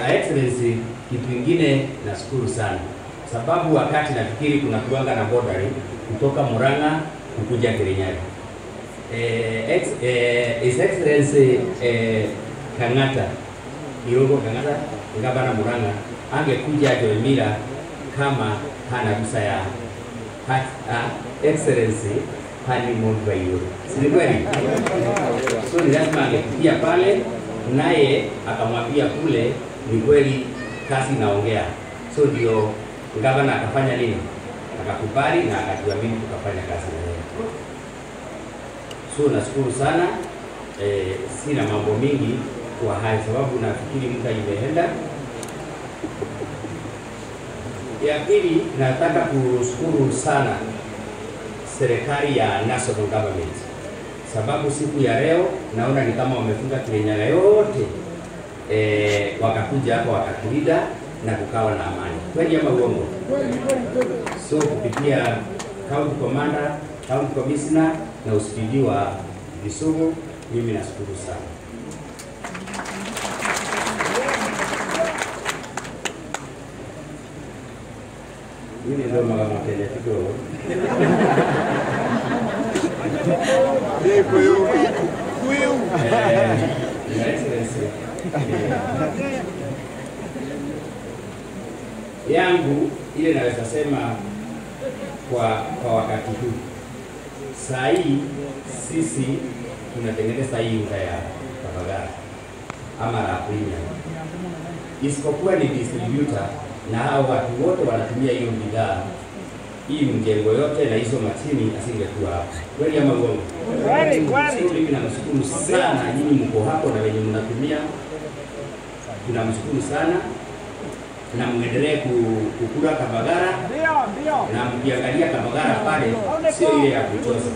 Excellency, kitu kingine nashukuru sana sababu wakati nafikiri kuna kuanga na bordering kutoka Murang'a kukuja Kirinyaga. His Excellency Kang'ata, Irungu Kang'ata, gavana Murang'a, angekuja Joimira kama hana ruhusa ya Excellency Honeymoon Waiguru. Si ni kweli? So ni lazima angekuja pale naye akamwambia kule ni kweli kazi naongea. So ndio gavana akafanya nini? Akakubali na akatuamini tukafanya kazi na yeye. So nashukuru sana. Sina mambo mingi kwa haya sababu nafikiri muda imeenda. Ya pili, nataka kushukuru sana serikali ya national government sababu siku ya leo naona ni kama wamefunga Kirinyaga yote, wakakuja hapa wakatulinda na kukawa na amani. Kweli ama uongo? So kupitia county commander, county commissioner na usaidizi wa Kisumu, mimi nashukuru sana. Mimi ndio mama Kenya kidogo. Your Excellency, yangu ile naweza sema kwa wakati huu. Saa hii sisi tunatengeneza hii unga ya Kabagara ama la premium. Isipokuwa ni distributor na hao watu wote wanatumia hiyo bidhaa, hii mjengo yote na hizo machini asingekuwa hapo. Kweli ama uongo? Kweli. Mimi namshukuru sana nyinyi mko hapo na wenye mnatumia. Tunamshukuru sana na muendelee kukula Kabagara. Na mkiangalia Kabagara pale sio ile ya kuchosa.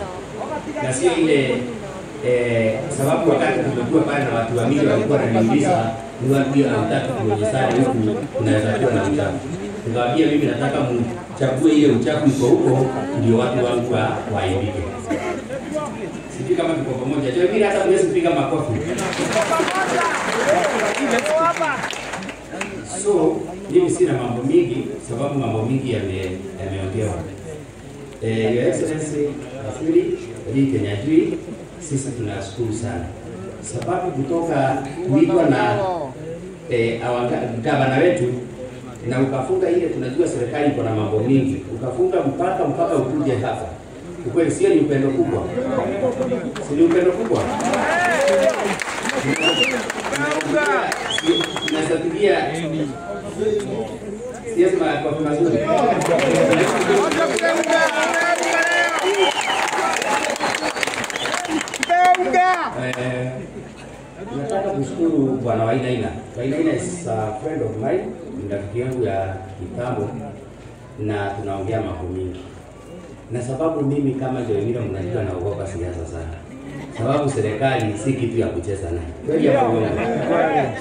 Na sio ile sababu wakati tumekuwa pale na watu wa miji walikuwa wananiuliza ni wapi wanataka kuonyeshana huku kunaweza kuwa na uchafu. Nikamwambia mimi nataka mchague ile uchafu iko huko ndio watu wangu waaibike. Sijui kama tuko pamoja. Joimira hata mwezi kupiga makofi. So mimi sina mambo mingi sababu mambo mingi yameongewa. Your Excellency Waziri Lee Kinyanjui, sisi tunashukuru sana sababu kutoka kuitwa na gavana wetu na ukafunga ile, tunajua serikali iko na mambo mingi, ukafunga mpaka ukuje hapa. Ukweli sio ni upendo kubwa? Si ni upendo kubwa? Tunasafiria siasa kwa mazuri. Nataka kushukuru Bwana Wainaina. Wainaina is a friend of mine, ni rafiki yangu ya kitambo na tunaongea mambo mingi. Na sababu mimi kama Joimira mnajua naogopa siasa sana. Sababu serikali si kitu ya kucheza nayo. Kweli hapo uongo?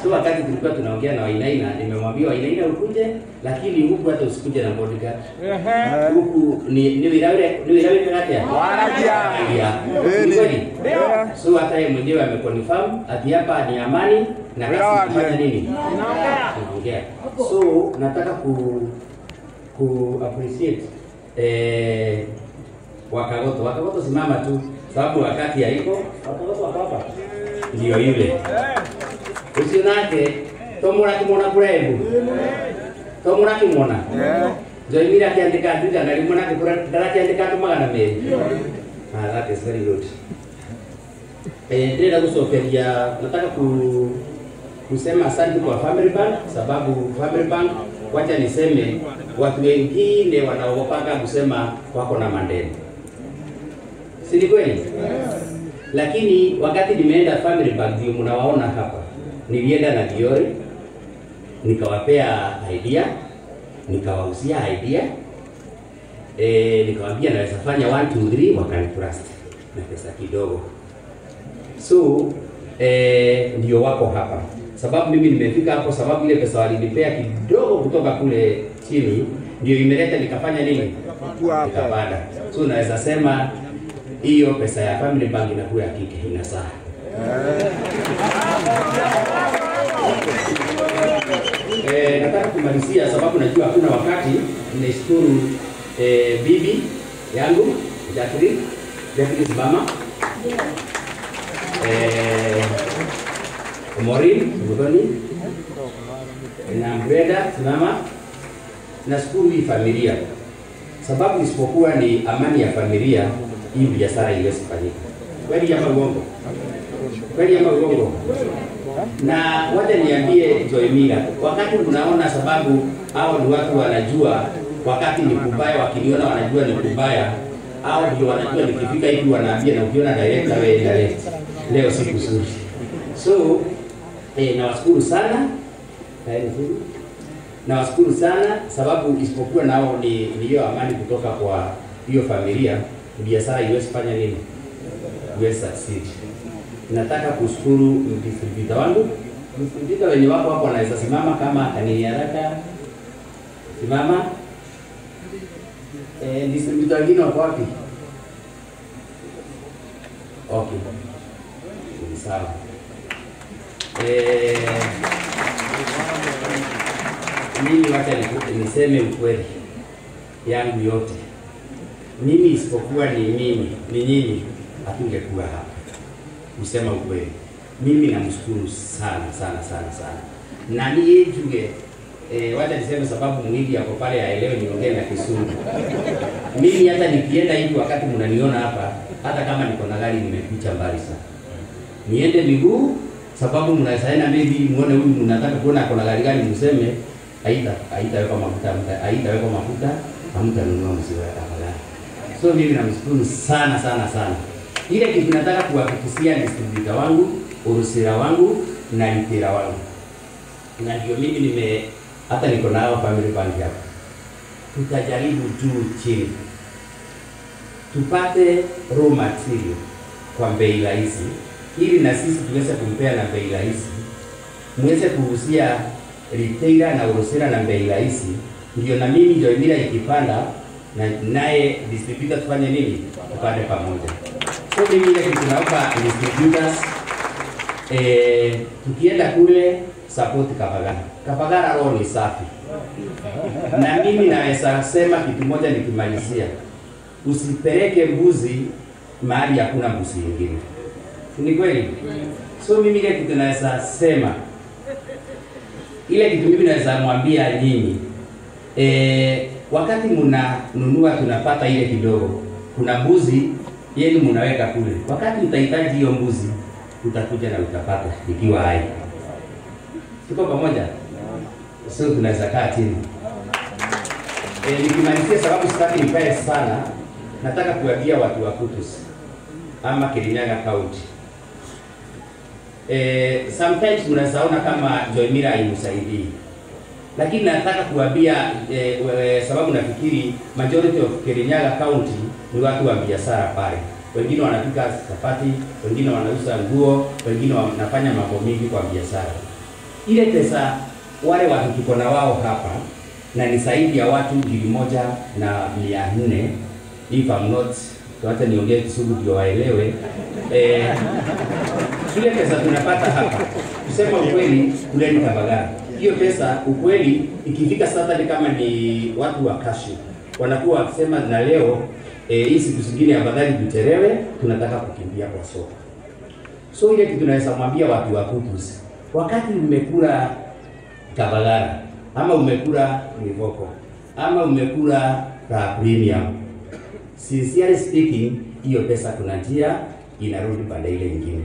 So wakati tulikuwa tunaongea na Wainaina, nimemwambia Wainaina ukuje, lakini huku hata usikuje na bodyguard. Huku ni wilawe ni ngapi? Wanagia. Kweli? So hata yeye mwenyewe ameconfirm ati hapa ni amani na kasi kufanya nini? Tunaongea. So nataka ku appreciate Wakagoto. Wakagoto simama tu sababu wakati haiko. Wakagoto hapa ndio yule. Usinake tomora kimona kurebu. Tomora kimona. Joimira kiandika ndio na limona kura ndarakiandika tu magana meri. Ah, that is very good. Ndio kusokeria nataka kusema asante kwa Family Bank sababu Family Bank, wacha niseme watu wengine wanaogopanga kusema wako na mandeni. Si ni kweli? Yes. Lakini wakati nimeenda Family Bank ndio mnawaona hapa. Nilienda na Diori, nikawapea idea, nikawauzia idea. Nikawaambia naweza fanya 1 2 3, wakanitrust na pesa kidogo. So ndio wako hapa. Sababu mimi nimefika hapo sababu ile pesa walinipea kidogo kutoka kule chini ndio imeleta nikafanya nini? Nikapanda. So naweza sema hiyo pesa ya Family Bank inakuwa ya kike inasaa. Nikimalizia, sababu najua hakuna wakati, nishukuru bibi yangu Jacqueline, Jacqueline simama. Maureen Muthoni na Brenda simama. Nashukuru hii familia, sababu isipokuwa ni amani ya familia, hii biashara haiwezi kufanyika. Kweli ama uongo? Kweli ama uongo? Na wacha niambie Joy Miller, wakati unaona, sababu hao ni watu wanajua wakati ni kubaya, wakiniona wanajua ni kubaya, au ndio wanajua nikifika hivi wanaambia, na ukiona director wewe direct leo siku nzuri. So nawashukuru sana. Nawashukuru sana sababu isipokuwa nao ni hiyo amani kutoka kwa hiyo familia, biashara iwezi fanya nini? Iwezi succeed. Nataka kushukuru distributor wangu. Distributor wenye wako hapo wanaweza simama kama kanini haraka. Simama. Distributor wengine wako wapi? Okay. Sawa. Mimi wacha niseme ukweli yangu yote. Mimi isipokuwa ni mimi, ni nyinyi, hatungekuwa hapa. Kusema ukweli, mimi namshukuru sana sana sana sana. Na niyejuge wacha niseme sababu mwili yako pale aelewe niongee na Kisumu. Mimi hata nikienda hivi wakati mnaniona hapa, hata kama niko na gari nimekucha mbali sana. Niende miguu sababu mnasaina maybe muone huyu mnataka kuona kuna gari gani, mseme haitawekwa mafuta, haitawekwa mafuta, hamtanunua mzigo tafadhali. So mimi namshukuru sana sana sana. Ile kitu nataka kuhakikishia distributor wangu, urusira wangu na litira wangu. Na ndio mimi nime hata niko nao family bank hapa. Tutajaribu juu chini tupate raw material kwa bei rahisi, ili na sisi tuweze kumpea na bei rahisi, muweze kuuzia retailer na urusira na bei rahisi, ndio na mimi ndio mila ikipanda na naye distributor tufanye nini? Tupande pamoja. So mimi ile kitu naomba distributors, tukienda kule support Kabagara. Kabagara roho ni safi. Na mimi naweza sema kitu moja nikimalizia. Usipeleke mbuzi mahali hakuna mbuzi nyingine. Ni kweli? So mimi ile kitu naweza sema, ile kitu mimi naweza mwambia nyinyi, wakati mnanunua tunapata ile kidogo, kuna mbuzi yenu mnaweka kule. Wakati utahitaji hiyo mbuzi, utakuja na utapata ikiwa hai. Tuko pamoja? So tunaweza kaa chini. Nikimalizia sababu sitaki nikae sana, nataka kuambia watu wa Kutus ama Kirinyaga County. Sometimes mnazaona kama Joy Miller haimsaidii. Lakini nataka kuambia sababu nafikiri majority of Kirinyaga County ni watu wa biashara pale. Wengine wanapika chapati, wengine wanauza nguo, wengine wanafanya mambo mingi kwa biashara. Ile pesa wale watu tuko na wao hapa na ni zaidi ya watu 1,400, if I'm not, hata niongee Kisugu ndio waelewe. Ile pesa tunapata hapa, kusema ukweli, kuleni Kabagara. Hiyo pesa ukweli ikifika Saturday kama ni watu wa kashi wanakuwa wakisema na leo hii siku zingine afadhali tuchelewe, tunataka kukimbia kwa soko. So ile kitu naweza mwambia watu wa Kutus, wakati umekula Kabagara ama umekula Mivoko ama umekula la premium, sincerely speaking, hiyo pesa kuna njia inarudi pande ile nyingine.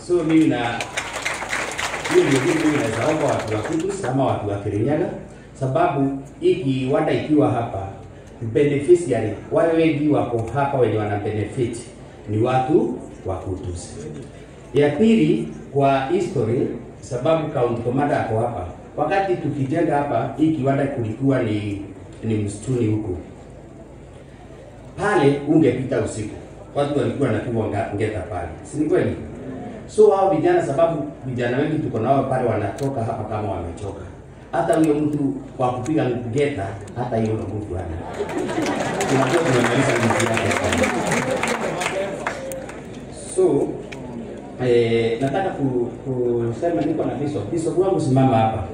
So mimi na hiyo ndio kitu mimi naweza omba watu wa Kutus ama watu wa Kirinyaga, sababu hii kiwanda ikiwa hapa, beneficiary wale wengi wako hapa wenye wana benefit ni watu wa Kutus. Ya pili, kwa history, sababu county commander ako hapa, wakati tukijenga hapa hii kiwanda kulikuwa ni msituni huko. Pale ungepita usiku, watu walikuwa wanapigwa ngeta pale, si ni kweli? So hao vijana, sababu vijana wengi tuko nao pale wanatoka hapa kama wamechoka. Hata huyo mtu kwa kupiga ngeta hata hiyo nguvu hana. Tunakuwa tumemaliza nguvu yake. So nataka kusema niko na bishop. Bishop wangu simama hapa.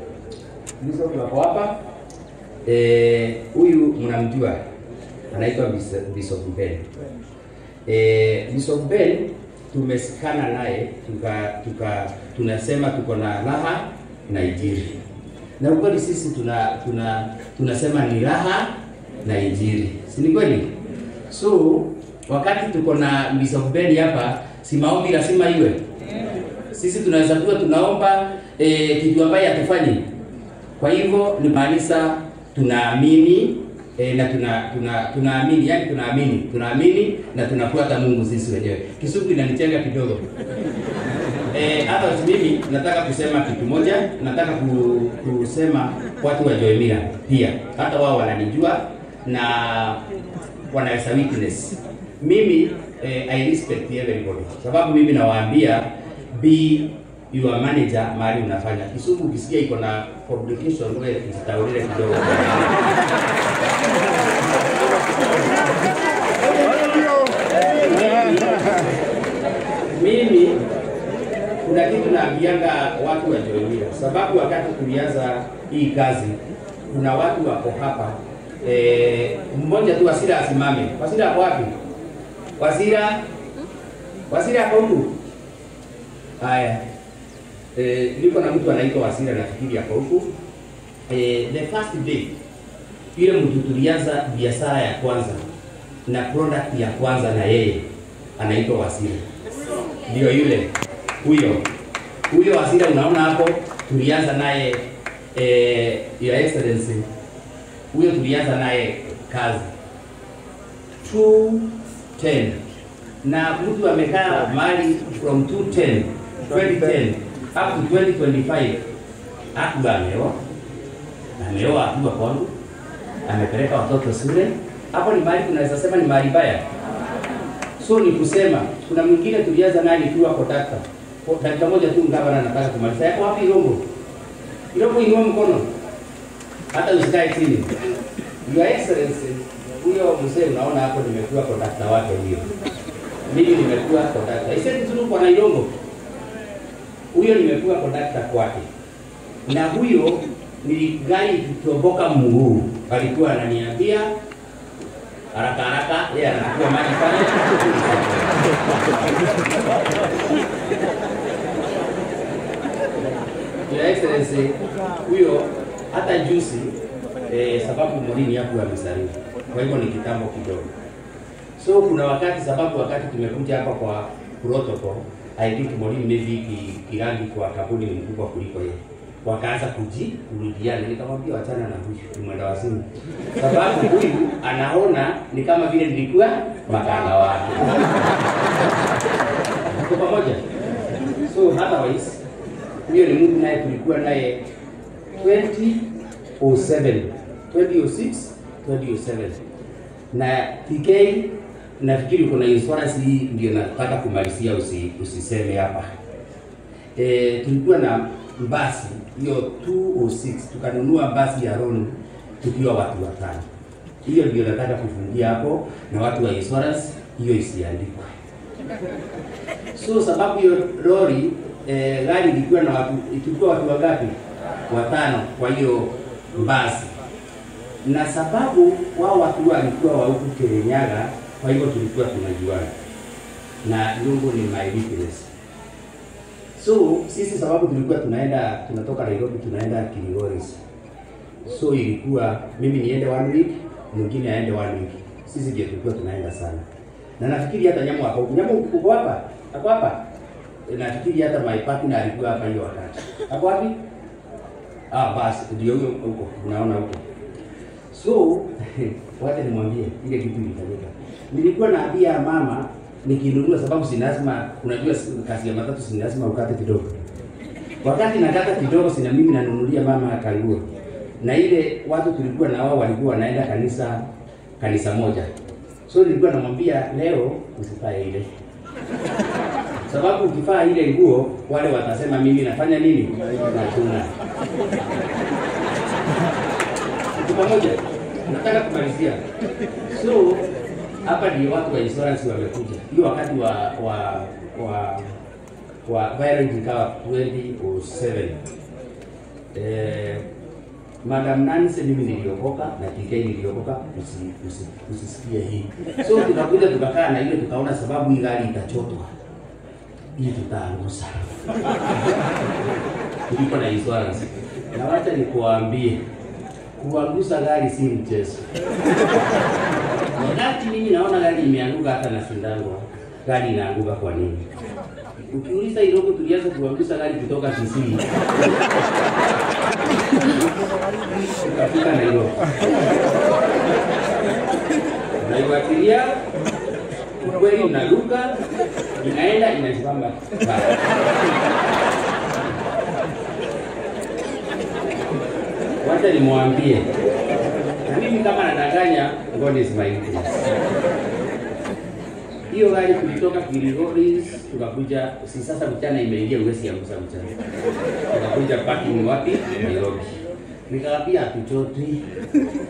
Bishop wako hapa. Huyu mnamjua, anaitwa Bishop Ben. Bishop Ben tumesikana naye tuka tunasema tuko na raha na Injili. Na ukweli sisi tunasema ni raha na Injili. Si ni kweli? So wakati tuko na Bishop Ben hapa, si maombi lazima iwe. Sisi tunaweza kuwa tunaomba kitu ambaye hatufanyi. Kwa hivyo ni maanisha tunaamini na tunaamini, yani tunaamini na tunafuata Mungu sisi wenyewe. Kisugu inanichenga kidogo. Hata mimi nataka kusema kitu moja, nataka kusema watu wa Joy Mira pia. Hata wao wananijua na wanaweza witness. Mimi I respect everybody. Sababu mimi nawaambia be your manager mahali unafanya. Kisugu ukisikia iko na complication wewe usitaulile kidogo. Mimi kuna kitu naambianga watu wa Joy Mira, sababu wakati tulianza hii kazi kuna watu wako hapa, mmoja tu Wasira asimame. Wasira ako wapi? Wasira ako huku. Haya. Niko na mtu anaitwa Wasira, nafikiri ako huku. The first day ile mtu tulianza biashara ya kwanza na product ya kwanza na yeye anaitwa Wasira. Ndio yule huyo Wasira unaona hapo, tulianza naye Your Excellency, huyo tulianza naye kazi 210 na mtu amekaa mahali from 2010 up to 2025 hakuwa ameoa hakuwa kwangu, amepeleka watoto shule. Hapo ni mahali tunaweza sema ni mahali baya. So ni kusema kuna mwingine tulianza naye nikiwa kwa dakika. Dakika moja tu ngavana nataka kumaliza. Yako wapi Irombo? Irombo inua mkono. Hata usikae chini. Your Excellency, huyo mzee unaona hapo nimekuwa kondakta wake huyo. Mimi nimekuwa kondakta. Iseti tu kwa na Irombo. Huyo nimekuwa kondakta kwake. Na huyo ni gari kutoboka mguu. Alikuwa ananiambia haraka haraka, yeye anachukua maji pale. Your Excellency, huyo hata juzi sababu Morini hakuwa amezaliwa. Kwa hivyo ni kitambo kidogo. So kuna wakati sababu wakati tumekuja hapa kwa protocol, I think Morini maybe kirangi kwa kampuni ni mkubwa kuliko yeye. Wakaanza kurudiana, nikamwambia wachana na huyu ni mwenda wazimu. Sababu huyu anaona ni kama vile nilikuwa makanga wake. Tuko pamoja. So otherwise huyo ni mtu naye tulikuwa naye 2007, 2006, 2007. Na TK nafikiri kuna insurance hii ndio nataka kumalizia, usiseme hapa. Tulikuwa na basi hiyo 206, tukanunua basi ya loan tukiwa watu watano. Hiyo ndio nataka kufungia hapo, na watu wa insurance hiyo isiandikwe. So sababu hiyo lori gari ilikuwa na watu, tulikuwa watu wangapi? Watano kwa hiyo basi. Na sababu wao watu walikuwa wa huku Kirinyaga, kwa hivyo tulikuwa tunajuana. Na Lungu ni my witness. So sisi sababu tulikuwa tunaenda, tunatoka Nairobi tunaenda Kilgoris. So ilikuwa mimi niende 1 week, mwingine aende 1 week. Sisi ndio tulikuwa tunaenda sana. Na nafikiri hata Nyamu hapo, Nyamu uko hapa? Hapo hapa. Nafikiri hata my partner alikuwa hapa hiyo wakati. Hapo wapi? Ah, basi ndio huyo huko, unaona huko. So wacha nimwambie ile kitu ilifanyika. Nilikuwa naambia mama nikinunua, sababu si lazima, unajua kazi ya matatu si lazima ukate kidogo. Wakati nakata kidogo sina mimi nanunulia mama kanguo. Na ile watu tulikuwa na wao walikuwa wanaenda kanisa moja. So nilikuwa namwambia leo usifae ile. Sababu ukifaa ile nguo wale watasema mimi nafanya nini? Nachuna. Tuko pamoja. Nataka kumalizia. So hapa ndio watu wa insurance wamekuja. Hiyo wakati wa violence ikawa 2007. Madam Nancy, mimi niliokoka na TK niliokoka, usisikie hii. So tukakuja tukakaa na ile tukaona sababu hii gari itachotwa. Hii tutaangusa. Tuliko na insurance. Na wacha nikuambie, kuangusa gari si mchezo. Wakati mimi naona gari imeanguka hata na sindano, gari inaanguka kwa nini? Ukiuliza Iroko tulianza kuangusa gari kutoka Kisii. Tukafika Nairobi. Naiwatilia ukweli unaruka, inaenda inasimama. Wacha nimwambie. Na mimi kama nadanganya, God is my witness. Hiyo gari tulitoka Kilgoris tukakuja, si sasa mchana imeingia uwezi ya mchana. Tukakuja parking wapi? Nairobi. Nikaambia hatuchotwi.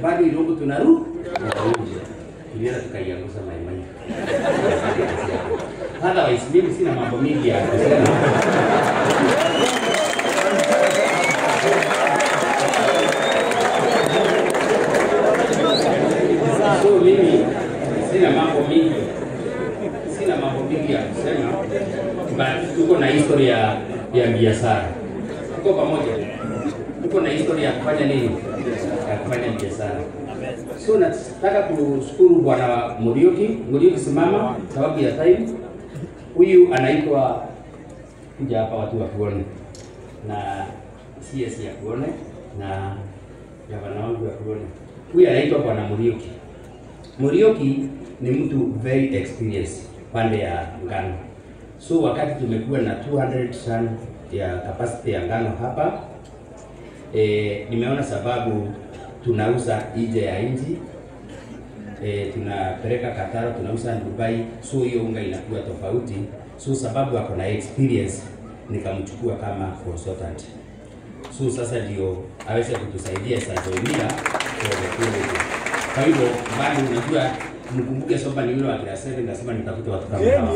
Bado Iroko tunaruka. Tulienda tukaiangusa maimai. Otherwise mimi sina mambo mingi ya kusema. So mimi sina mambo mingi. Sina mambo mingi ya kusema. But tuko na historia ya biashara. Tuko pamoja. Tuko na historia ya kufanya nini? Ya kufanya biashara. So nataka kushukuru Bwana Muriuki. Muriuki simama sababu ya time. Huyu anaitwa, kuja hapa watu wakuone. Na CS ya kuone na gavana wangu ya kuone. Huyu anaitwa Bwana Muriuki. Muriuki ni mtu very experienced pande ya ngano. So wakati tumekuwa na 200 ton ya capacity ya ngano hapa, nimeona sababu tunauza nje ya nchi, tunapeleka Qatar, tunauza Dubai, so hiyo unga inakuwa tofauti. So sababu ako na experience nikamchukua kama consultant. So sasa ndio aweze kutusaidia sasa Kwa hivyo bado unajua mkumbuke soba ni yule wa class 7 nasema nitakuta watu kama hawa.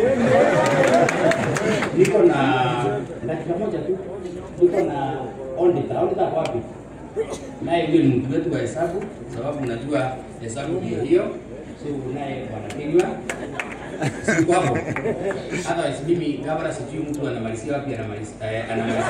Niko na dakika moja tu. Niko na auditor. Auditor kwa wapi? Naye yule ni mtu wetu wa hesabu, sababu unajua hesabu ndio hiyo. So naye bwana Kinywa. Siko hapo. Otherwise mimi gavana sijui mtu anamalizia wapi, anamalizia anamalizia.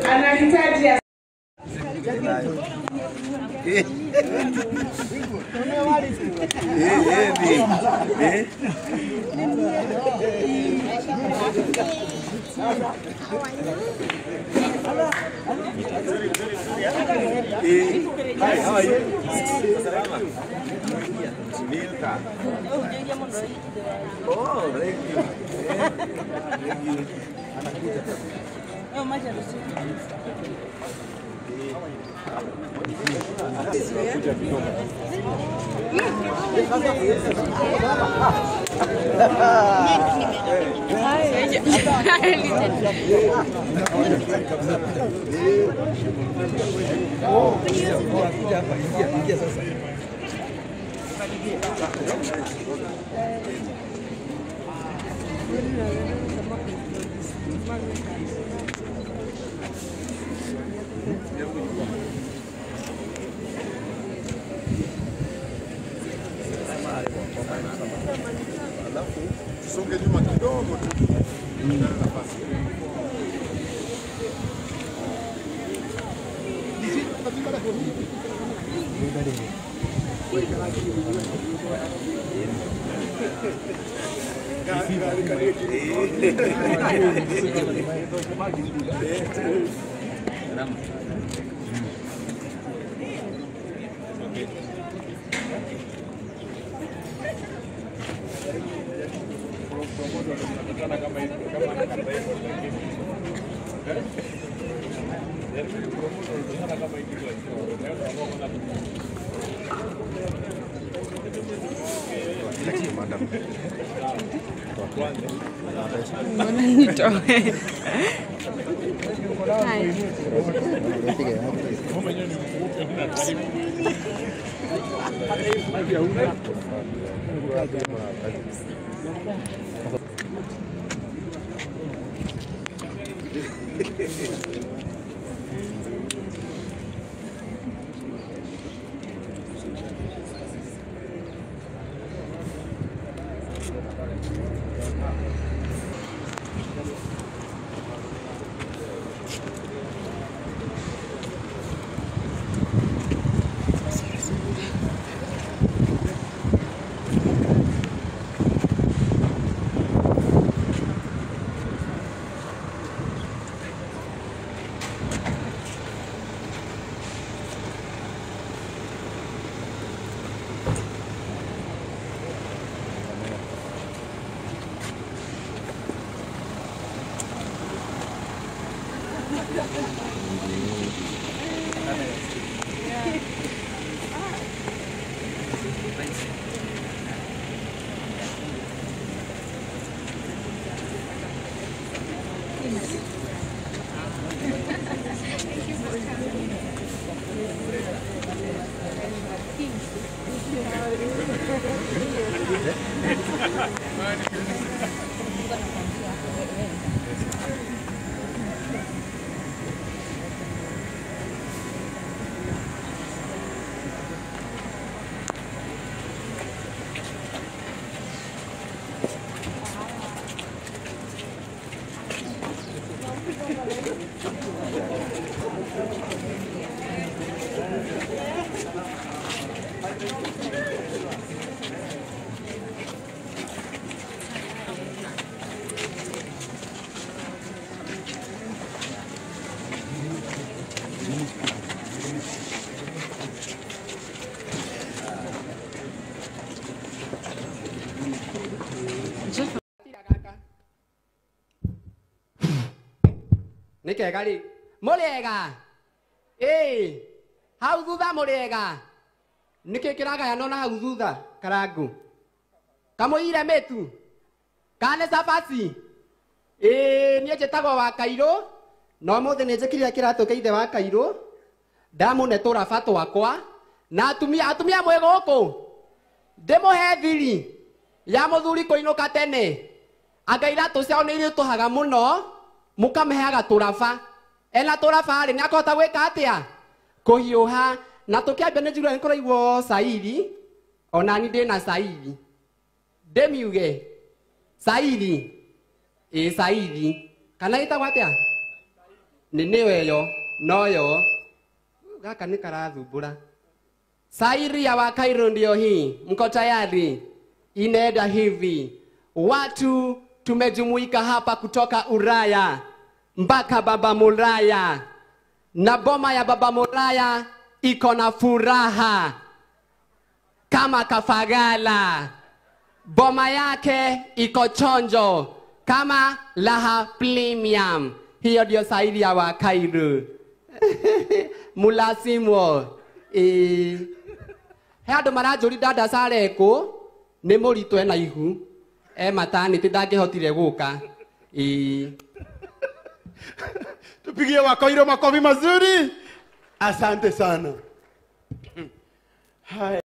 Anahitaji Hi, how are you? Milka. Oh, thank you. Thank you. Alafu tusonge nyuma kidogo tu. Nafasi. Mbona nitoe? Nike gari muriega ii hau thutha muriega niki kiragayano na hau thutha karangu kamuire mitu kane cabaci ii nie njitagwo wa Kairũ no muthi ni njikirire kiratu kia ithe wa Kairũ ndamune turaba twakwa na atumia mwi guku ndimuhe thiri ya muthuri kuinuka tene anga iratu ciao ni irituhaga muno mukameheaga turaba ena turaba ri ni akũhota gwĩka atĩa kũhiũha na tũkĩambia nĩ njiguaga nĩkũraigwo cairi ona ni ndĩna cairi ndĩmiuge cairi ĩ cairi kana ĩtagwo atĩa nĩ nĩyo ĩyo noyo gaka nĩ karathumbũra. Sairi ya Wakairo ndio hii, mko tayari? Inaenda hivi. Watu tumejumuika hapa kutoka Uraya mpaka Baba Muraya, na boma ya Baba Muraya iko na furaha kama kafagala. Boma yake iko chonjo kama Laha Premium. Hiyo ndio sairi ya Wakairo. Mulasimwo. He andu maranjũri dada Sareko nĩ mũritũ ena ihu e maternity ndangĩhotire gũka. Tupigie Wakairo makofi mazuri. Asante sana. Hai.